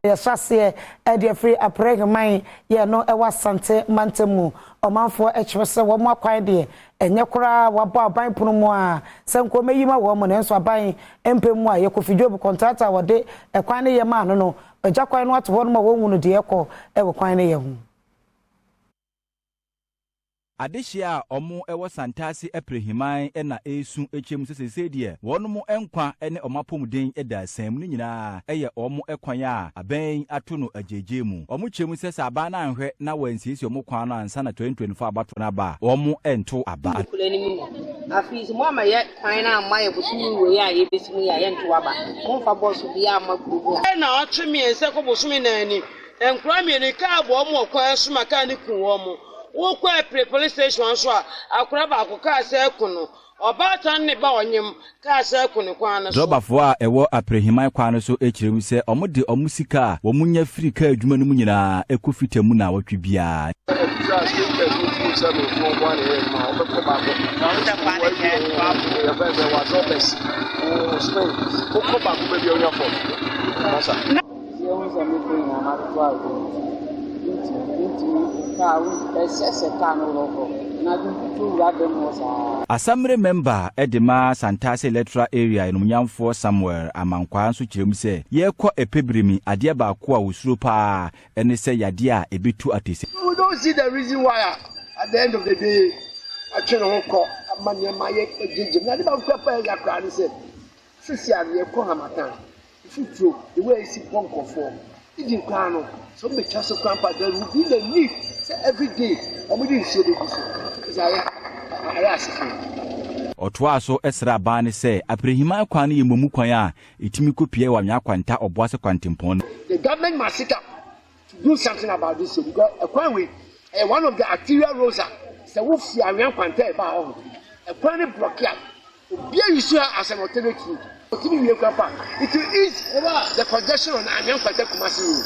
Yɛhyɛ aseɛ ɛde afiri Aprɛheman yɛ no ɛwɔ Asante mantam mu. Ɔmanfoɔ kyerɛ sɛ wɔn akwan deɛ, ɛnyɛ koraa. Wɔabɔ aban pono mu a sɛ nkɔmɛ yi ma wɔn mu, nanso aban mpɛ mu a yɛ Kofi Job contractor a wɔde ɛkwan no yɛ maa no, agya kwan no ato hɔ no ma wɔn no deɛ ɛkɔ ɛwɔ kwan no yɛ ho. Adehyɛ a ɔmo ɛwɔ Santase Aprehiman ɛna esu ekyɛm sɛ sese deɛ wɔn nkwa ne ɔmo apɔmuden da asan mu no nyinaa ɛyɛ ɔmo kwan a abɛn ato no agyegye mu. Ɔmo kyerɛ mu sɛ aban no anhwɛ na wɔansiesie ɔmo kwan no ansa na 2024 abatoɔ no aba a, wɔn nto aba. Kura no mu no afei sɛ mo ama yɛ kwan no amma yɛ bosome wei a yɛbɛsi mu yɛ a, yɛnto aba. Momfa bɔɔso biara amma kurom a. Na ɔtwe 3 kɔ bosome 4 ni, nkora 2 kaa bɔ ɔmo wɔ kwan so ma kaa ne ku wɔn mo. Wokɔ Apire Police Station nso a, akora baako kaa sɛ ɛko no, ɔbaatan ne ba ɔnyem kaa sɛ ɛko ne kwan no so. Drɔbafoɔ a ɛwɔ Aprehiman kwan no so kyerɛ mu sɛ ɔmo de ɔmo sika a wɔn nya firi kaa adwuma no mu nyinaa ɛkɔ fita mu na wɔtwe biara. Ɛfiri sɛ sɛ mefoɔ nko a na ɛyɛ adwuma a wobɛkɔ baako yɛfrɛ sɛ wasɔbɛs wo spring wokɔ baako baabi a wonya fɔ masa. Yɛhu sɛ mepɛ nyinaa matoto a ntumi kaa ɛsɛsɛ kaa no worɔworɔ na ade nkutu wura dɛm hɔ saa. Assembly member de ma Santase Electoral Area, enumnyamfoɔ Samuel Amankwaa, nso kyerɛ mu sɛ yɛrekɔ ɛpɛbirimi adeɛ baako a wosuro paa ɛne sɛ yadeɛ a ɛbɛtu atɛsɛ. We don't see the reason why at the end of the day atwe ne ho kɔ ama nneɛma yɛ gyegyem na ade baako kura pa yɛ akora ne sɛ sisi a yɛkɔ harmattan mfuturo, the way esi bɔ nkɔfoɔ even koraa no, sɛ wɔn bɛtwa so koraa mpa, there will be the need sɛ every day wɔn de nsuo bɛgu so sɛ ayɛ ase fo. Ɔtoaa so srɛ aban ne sɛ Aprehiman kwan no yɛ mmɔmu kwan a ɛtumi kɔpie wɔ Anwea Kwanta Ɔboase kwantempɔn no. The government must sit up to do something about this road because ɛkwan wei ɛyɛ one of the arterial roads a sɛ wofi Anwea Kwanta ɛba hɔ, ɛkwan no block a obiara yi so as an alternate route. Otumi wie kwan pa, it will ease the congestion on Anwea Kwanta Kumasi road.